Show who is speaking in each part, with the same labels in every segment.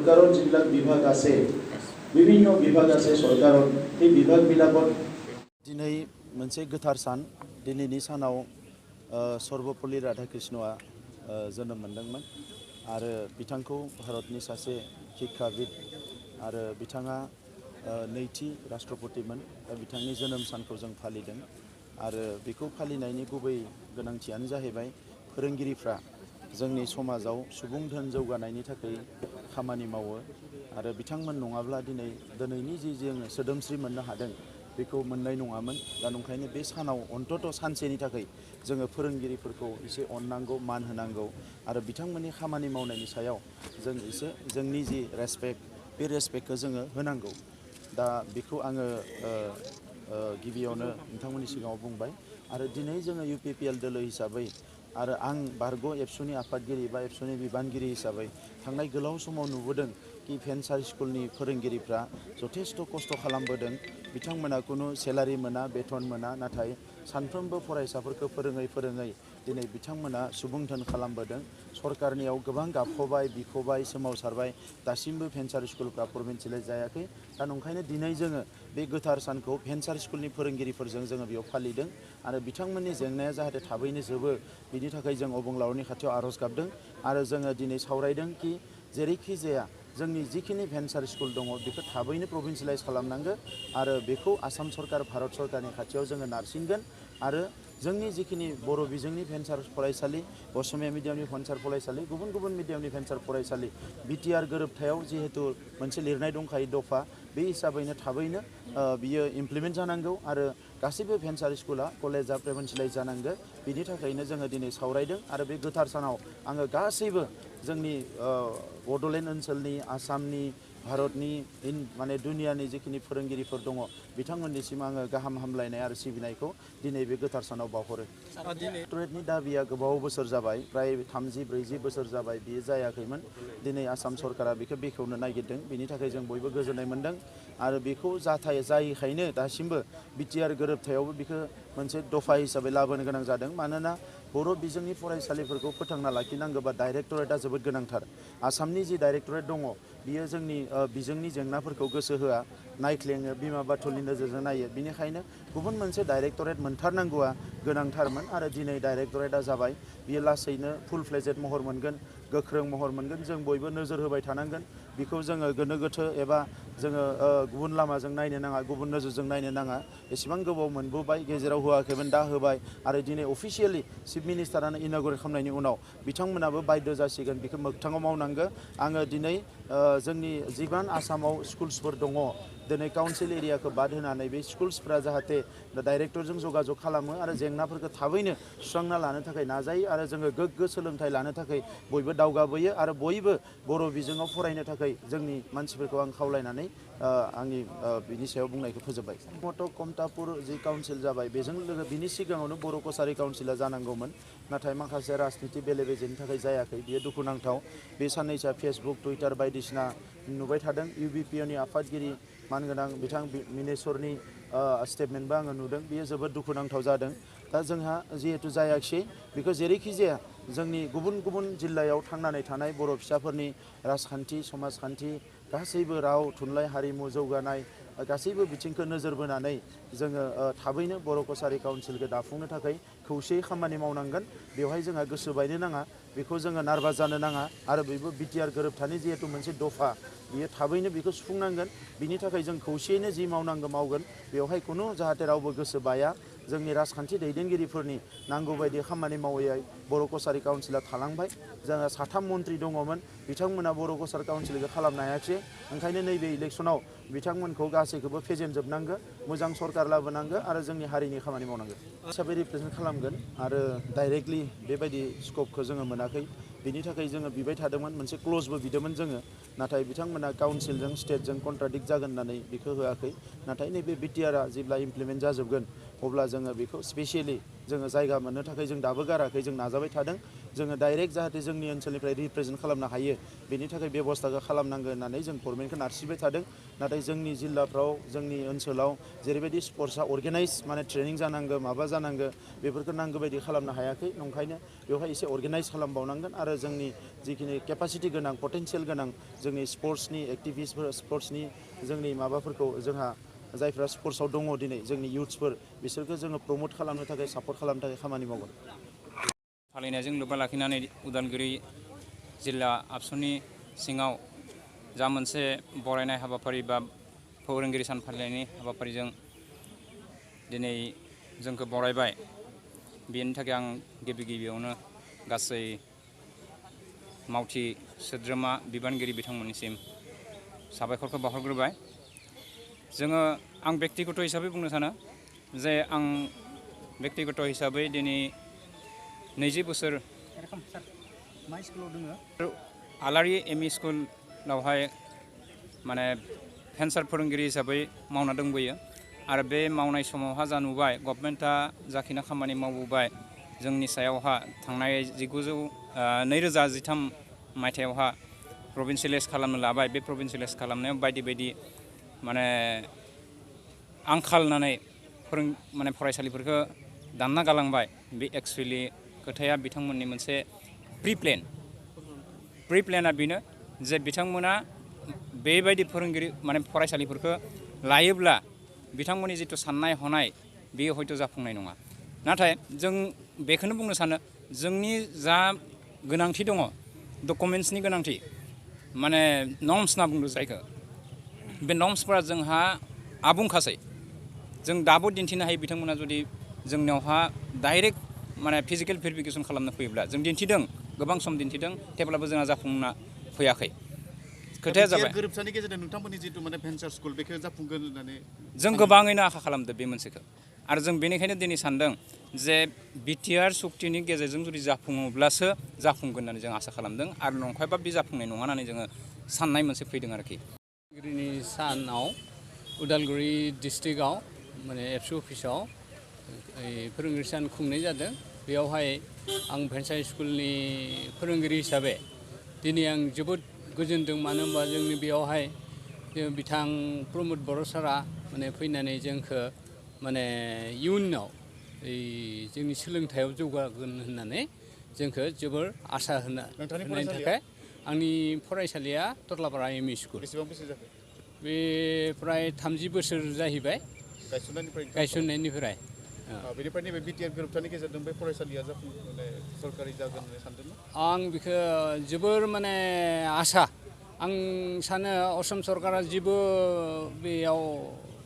Speaker 1: সরকাৰৰ যিবিলাক বিভাগ আছে বিভিন্ন বিভাগ আছে সরকাৰৰ এই বিভাগবিলাকত दिनै मोनसे गोथार सान दिनैनि सानाव सर्वपल्ली राधाकृष्णआ जोनोम मोनदोंमोन आरो बिथांखौ भारतनि सासे शिक्षाविद आरो बिथाङा नैथि राष्ट्रपतिमोन बिथांनि जोनोम सानखौ जों फालिदों आरो बेखौ फालिनायनि गुबै गोनांथियानो जाहैबाय फोरोंगिरिफ्रा जोंनि समाजाव सुबुं धोन जौगानायनि थाखाय खामानि मावो आरो बिथांमोन नङाब्ला दिनैनि जि जों सोदोमस्रि मोननो हादों बेखौ मोननाय नङामोन दा ओंखायनो बे सानाव अन्तत सानसेनि थाखाय जोङो फोरोंगिरिफोरखौ एसे अननांगौ मान होनांगौ आरो बिथांमोननि खामानि मावनायनि सायाव जों एसे जोंनि जि रेसपेक्ट बे रेसपेक्टखौ जोङो होनांगौ दा बेखौ आङो गिबियावनो नोंथांमोननि सिगाङाव बुंबाय आरो दिनै जोङो UPPL दोलो हिसाबै आरो आं बारग' एबसुनि आफादगिरि बा एबसुनि बिबानगिरि हिसाबै थांनाय गोलाव समाव नुबोदों कि भेन्सार स्कुलनि फोरोंगिरिफ्रा जथेस्थ' खस्थ' खालामबोदों बिथांमोना खुनु सेलारि मोना बेथन मोना नाथाय सानफ्रोमबो फरायसाफोरखौ फोरोङै दिनै बिथांमोना सुबुं धोन खालामबोदों सरकारनियाव गोबां गाबख'बाय बिख'बाय सोमावसारबाय दासिमबो भेन्सार स्कुलफ्रा प्रभिन्सियेलाइज जायाखै दा ओंखायनो दिनै जोङो बे गोथार सानखौ भेन्सार स्कुलनि फोरोंगिरिफोरजों जोङो बेयाव फालिदों आरो बिथांमोननि जेंनाया जाहाथे थाबैनो जोबो बिनि थाखाय जों अबंलावरनि खाथियाव आर'ज गाबदों आरो जोङो दिनै सावरायदों कि जेरैखि जाया जोंनि जिखिनि भेन्सार स्कुल दङ बेखौ थाबैनो प्रभिन्सियेलाइज खालामनांगौ आरो बेखौ आसाम सरकार भारत सरकारनि खाथियाव जोङो नारसिनगोन आरो जोंनि जिखिनि बर' बिजोंनि भेन्सार फरायसालि असमिया मिडियामनि भेन्सार फरायसालि गुबुन गुबुन मिडियामनि भेन्सार फरायसालि BTR गोरोबथायाव जिहेतु मोनसे लिरनाय दंखायो दफा बे हिसाबैनो थाबैनो बियो इमप्लिमेन्ट जानांगौ आरो गासैबो भेन्सार स्कुला कलेजा प्रभिन्सियेलाइज जानांगौ बिनि थाखायनो जोङो दिनै सावरायदों आरो बे गोथार सानाव आङो गासैबो जोंनि बड'लेण्ड ओनसोलनि आसामनि भारतनि माने दुनियानि जिखिनि फोरोंगिरिफोर दङ बिथांमोननिसिम आङो गाहाम हामलायनाय आरो सिबिनायखौ दिनै बे गोथार सानाव बावहरो डक्टरेटनि दाबिया गोबाव बोसोर जाबाय प्राय 30-40 बोसोर जाबाय बियो जायाखैमोन दिनै आसाम सरकारा बेखौ बेखेवनो नागिरदों बिनि थाखाय जों बयबो गोजोननाय मोन्दों आरो बेखौ जायैखायनो दासिमबो BTR गोरोबथायावबो बेखौ मोनसे दफा हिसाबै लाबोनो गोनां जादों मानोना बर' बिजोंनि फरायसालिफोरखौ फोथांना लाखिनांगौबा डाइरेक्टरेटआ जोबोद गोनांथार आसामनि जि डाइरेक्टरेट दङ बियो जोंनि बिजोंनि जेंनाफोरखौ गोसो होआ नायख्लेङो बिमा बाथुलनि नोजोरजों नायो बिनिखायनो गुबुन मोनसे डाइरेक्टरेट मोनथारनांगौआ गोनांथारमोन आरो दिनै डाइरेक्टरेटआ जाबाय बियो लासैनो फुल फ्लेजेड महर मोनगोन गोख्रों महर मोनगोन जों बयबो नोजोर होबाय थानांगोन बेखौ जोङो गोनो गोथो एबा जोङो गुबुन लामाजों नायनो नाङा गुबुन नोजोरजों नायनो नाङा एसेबां गोबाव मोनबोबाय गेजेराव होआखैमोन दा होबाय आरो दिनै अफिसियेलि चिफ मिनिस्टारानो इन'ग्रेट खालामनायनि उनाव बिथांमोनाबो बाध्य जासिगोन बेखौ मोगथाङाव मावनांगौ आङो दिनै जोंनि जिबान आसामाव स्कुल्सफोर दङ दिनै काउन्सिल एरियाखौ बाद होनानै बे स्कुल्सफ्रा जाहाथे डाइरेक्टरजों जगाजग खालामो आरो जेंनाफोरखौ थाबैनो सुस्रांना लानो थाखाय नाजायो आरो जोङो गोग्गो सोलोंथाइ लानो थाखाय बयबो दावगाबोयो आरो बयबो बर' बिजोङाव फरायनो थाखाय जोंनि मानसिफोरखौ आं खावलायनानै आंनि बिनि सायाव बुंनायखौ फोजोबबाय मट' कमतापुर जि काउन्सिल जाबाय बेजों बिनि सिगाङावनो बर' कसारि काउन्सिला जानांगौमोन नाथाय माखासे राजनिति बेले बेजेनि थाखाय जायाखै बियो दुखुनांथाव बे साननैसोआ फेसबुक टुइटार बायदिसिना नुबाय थादों UBPOनि आफादगिरि मानगोनां बिथां मिनेश्वरनि स्टेटमेन्टबो आङो नुदों बियो जोबोद दुखुनांथाव जादों दा जोंहा जिहेतु जायाखिसै बेखौ जेरैखि जाया जोंनि गुबुन गुबुन जिल्लायाव थांनानै थानाय बर' फिसाफोरनि राजखान्थि समाजखान्थि गासैबो राव थुनलाइ हारिमु जौगानाय गासैबो बिथिंखौ नोजोर बोनानै जोङो थाबैनो बर' कसारि काउन्सिलखौ दाफुंनो थाखाय खौसेयै खामानि मावनांगोन बेवहाय जोंहा गोसो बायनो नाङा बेखौ जोङो नार्भास जानो नाङा आरो बेबो BTR गोरोबथानि जिहेतु मोनसे दफा बियो थाबैनो बेखौ सुफुंनांगोन बिनि थाखाय जों खौसेयैनो जि मावनांगौ मावगोन बेवहाय खुनु जाहाथे रावबो गोसो बाया जोंनि राजखान्थि दैदेनगिरिफोरनि नांगौ बायदि खामानि मावैयै बर' कसारि काउन्सिला थालांबाय जोंहा 3 मन्त्रि दङमोन बिथांमोना बर' कसारि काउन्सिलखौ खालामनो हायाखिसै ओंखायनो नैबे इलेक्सनाव बिथांमोनखौ गासैखौबो फेजेनजोबनांगौ मोजां सरकार लाबोनांगौ आरो जोंनि हारिनि खामानि मावनांगौ हिसाबै रिप्रेजेन्ट खालामगोन आरो डाइरेक्टलि बेबायदि स्कपखौ जोङो मोनाखै बिनि थाखाय जोङो बिबाय थादोंमोन मोनसे क्लजबो बिदोंमोन जोङो नाथाय बिथांमोना काउन्सिलजों स्टेटजों कन्ट्राडिक्ट जागोन होननानै बेखौ होआखै नाथाय नैबे BTRआ जेब्ला इमप्लिमेन्ट जाजोबगोन अब्ला जोङो बेखौ स्पेसियेलि जोङो जायगा मोननो थाखाय जों दाबो गाराखै जों नाजाबाय थादों जोङो डाइरेक्ट जाहाथे जोंनि ओनसोलनिफ्राय रिप्रेजेन्ट खालामनो हायो बेनि थाखाय बेबस्थाखौ खालामनांगौ होननानै जों गभर्नमेन्टखौ नारसिबाय थादों। नाथाय जोंनि जिल्लाफ्राव जोंनि ओनसोलाव जेरैबायदि स्पर्ट्सआ अर्गेनाइज माने ट्रेनिं जानांगौ माबा जानांगौ बेफोरखौ नांगौ बायदि खालामनो हायाखै। नंखायनो बेवहाय एसे अर्गेनाइज खालामबावनांगोन आरो जोंनि जिखिनि केपासिटि गोनां पटेनसियेल गोनां जोंनि स्पर्ट्सनि एक्टिभिस्टफोर स्पर्ट्सनि जोंनि माबाफोरखौ जोंहा जायफ्रा स्पर्ट्सआव दङ दिनै जोंनि इयुथ्सफोर बिसोरखौ जोङो प्रमोट खालामनो थाखाय सापर्ट खालामनो थाखाय खामानि मावगोन।
Speaker 2: फालिनायजों लोब्बा लाखिनानै उदालगुरि जिल्ला आबसुनि सिङाव जा मोनसे बरायनाय हाबाफारि बा फोरोंगिरि सान फालिनायनि हाबाफारिजों दिनै जोंखौ बरायबाय। बेनि थाखाय आं गिबियावनो गासै मावथि सोद्रोमा बिबानगिरि बिथांमोननिसिम साबायखरखौ बावहरग्रोबाय। आं बेक्तिगत हिसाबै बुंनो सानो जे आं बेक्तिगत हिसाबै दिनै 20 बोसोर आलारि एमइ स्कुलावहाय माने फेन्सार फोरोंगिरि हिसाबै मावना दंबोयो आरो बे मावनाय समावहा जा नुबाय गभर्नमेन्टआ जाखिना खामानि मावबोबाय जोंनि सायावहा थांनाय 2013 मायथाइयावहा प्रभिन्सियेलाइज खालामनो लाबाय। बे प्रभिन्सियेलाइज खालामनायाव बायदि माने आंखाल होननानै माने फरायसालिफोरखौ दानना गालांबाय। बे एक्सुवेलि खोथाया बिथांमोननि मोनसे प्रि प्लेनआ बेनो जे बिथांमोना बेबायदि फोरोंगिरि माने फरायसालिफोरखौ लायोब्ला बिथांमोननि जिथु साननाय हनाय बेयो हयथ' जाफुंनाय नङा। नाथाय जों बेखौनो बुंनो सानो जोंनि जा गोनांथि दङ डकुमेन्ट्सनि गोनांथि माने नर्म्स होनना बुंदों जायखौ बे नर्म्सफोरा जोंहा आबुंखासै। जों दाबो दिन्थिनो हायो बिथांमोना जुदि जोंनियावहा डाइरेक्ट माने फिजिकेल भेरिफिकेसन खालामनो फैयोब्ला जों दिन्थिदों गोबां सम दिन्थिदों थेवब्लाबो जोंहा जाफुंना फैयाखै। खोथाया जाबाय
Speaker 3: गोरोबथानि गेजेरजों नोंथांमोननि जिथु माने भेन्सार स्कुल बेखौ जाफुंगोन होननानै
Speaker 2: जों गोबाङैनो आखा खालामदों बे मोनसेखौ आरो जों बेनिखायनो दिनै सानदों जे बिटिआर सुक्तिनि गेजेरजों जुदि जाफुङोब्लासो जाफुंगोन होननानै जों आसा खालामदों आरो नंखायबा बे जाफुंनाय नङा होननानै जोङो साननाय मोनसे फैदों आरोखि।
Speaker 4: फोरोंगिरिनि सानाव उदालगुरि डिस्ट्रिक्टआव माने एबसु अफिसाव फोरोंगिरि सान खुंनाय जादों। बेयावहाय आं भेन्सार स्कुलनि फोरोंगिरि हिसाबै दिनै आं जोबोद गोजोनदों। मानो होनबा जोंनि बेयावहाय बिथां प्रमद बर' सारा माने फैनानै जोंखौ माने इयुनाव जोंनि सोलोंथायाव जौगागोन होननानै जोंखौ जोबोर आसा होनायनि थाखाय आंनि फरायसालिया ततलापारा एमइ स्कुल।
Speaker 3: बेसेबां बोसोर जाखो?
Speaker 4: बे प्राय 30 बोसोर जाहैबाय गायसननायनिफ्राय।
Speaker 3: बेनिफ्राय नैबे बिटिआर गोरोबथानि गेजेरजों बे फरायसालिया सरकारि जागोन होनना सानदोंमोन।
Speaker 4: आं बेखौ जोबोर माने आसा। आं सानो असम सरकारा जेबो बेयाव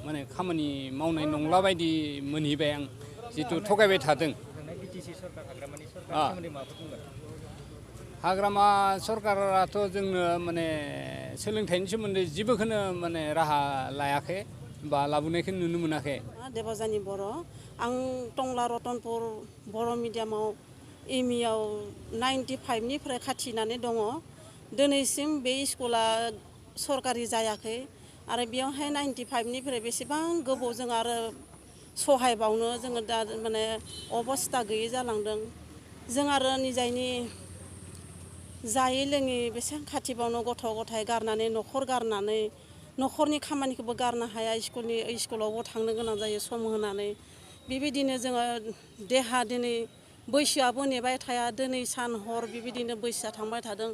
Speaker 4: माने खामानि मावनाय नंला बायदि मोनहैबाय आं जिथु थगायबाय थादों। हाग्रामा सरकाराथ' जोंनो माने सोलोंथाइनि सोमोन्दै जेबोखौनो माने राहा लायाखै बा लाबोनायखौ नुनो मोनाखै।
Speaker 5: देबाजानि बर' आं टंला रतनपुर बर' मिडियामाव एमइआव 95निफ्राय खाथिनानै दङ। दिनैसिम बे स्कुला सरकारि जायाखै आरो बेयावहाय 95निफ्राय बेसेबां गोबावजों आरो सहायबावनो जोङो दा माने अबस्था गैयै जालांदों। जों आरो निजायनि जायै लोङै बेसेबां खाथिबावनो गथ' गथाय गारनानै न'खर गारनानै न'खरनि खामानिखौबो गारनो हाया स्कुलावबो थांनो गोनां जायो सम होनानै। बेबायदिनो जोङो देहा दिनै बैसोआबो नेबाय थाया दिनै सान हर बेबायदिनो बैसोआ थांबाय थादों।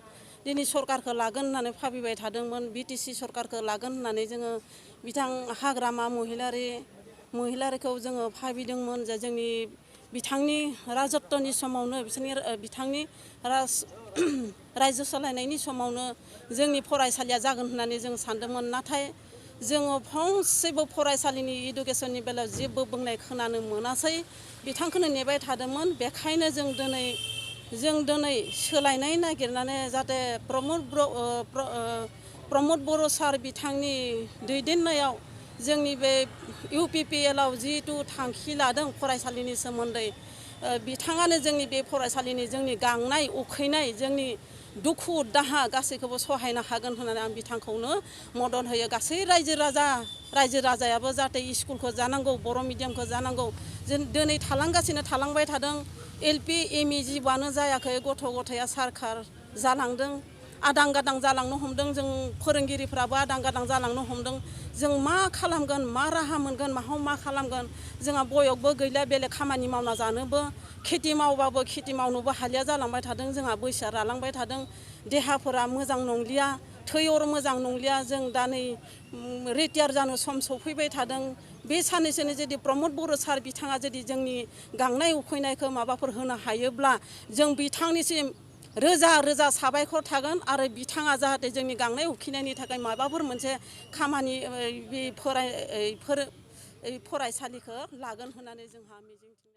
Speaker 5: दिनै सरकारखौ लागोन होननानै भाबिबाय थादोंमोन बिटिसि सरकारखौ लागोन होननानै जोङो बिथां हाग्रामा महिलारिखौ जोङो भाबिदोंमोन जे जोंनि बिथांनि राजत्वनि समावनो बिथांनि रायजो सालायनायनि समावनो जोंनि फरायसालिया जागोन होननानै जों सानदोंमोन। नाथाय जोङो फंसेबो फरायसालिनि इडुकेसननि बेलायाव जेबो बुंनाय खोनानो मोनासै। बिथांखौनो नेबाय थादोंमोन। बेखायनो जों दिनै सोलायनाय नागिरनानै जाहाथे प्रमद बर' सार बिथांनि दैदेननायाव जोंनि बे इउपिपिएलआव जिहेतु थांखि लादों फरायसालिनि सोमोन्दै बिथाङानो जोंनि बे फरायसालिनि जोंनि गांनाय उखैनाय जोंनि दुखु दाहा गासैखौबो सहायनो हागोन होननानै आं बिथांखौनो मदद होयो गासै रायजो राजायाबो जाहाथे स्कुलखौ जानांगौ बर' मिडियामखौ जानांगौ जों दिनै थालांबाय थादों LP ME जिबानो जायाखै गथ' गथाया सारखार जालांदों आदां गादां जालांनो हमदों जों फोरोंगिरिफ्राबो आदां गादां जालांनो हमदों जों मा खालामगोन मा राहा मोनगोन मा खालामगोन जोंहा बयगबो गैला बेलेग खामानि मावना जानोबो खेथि मावबाबो खेथि मावनोबो हालिया जालांबाय थादों जोंहा बैसोआ रालांबाय थादों देहाफोरा मोजां नंलिया थैअर मोजां नंलिया जों दा नै रिटायार जानो सम सफैबाय थादों बे साननैसोनि जुदि प्रमद बर' सार बिथाङा जुदि जोंनि गांनाय उखैनायखौ माबाफोर होनो हायोब्ला जों बिथांनिसिम रोजा रोजा साबायखर थागोन आरो बिथाङा जाहाथे जोंनि गांनाय उखैनायनि थाखाय माबाफोर मोनसे खामानि बे फरायसालिखौ लागोन होननानै जोंहा मिजिं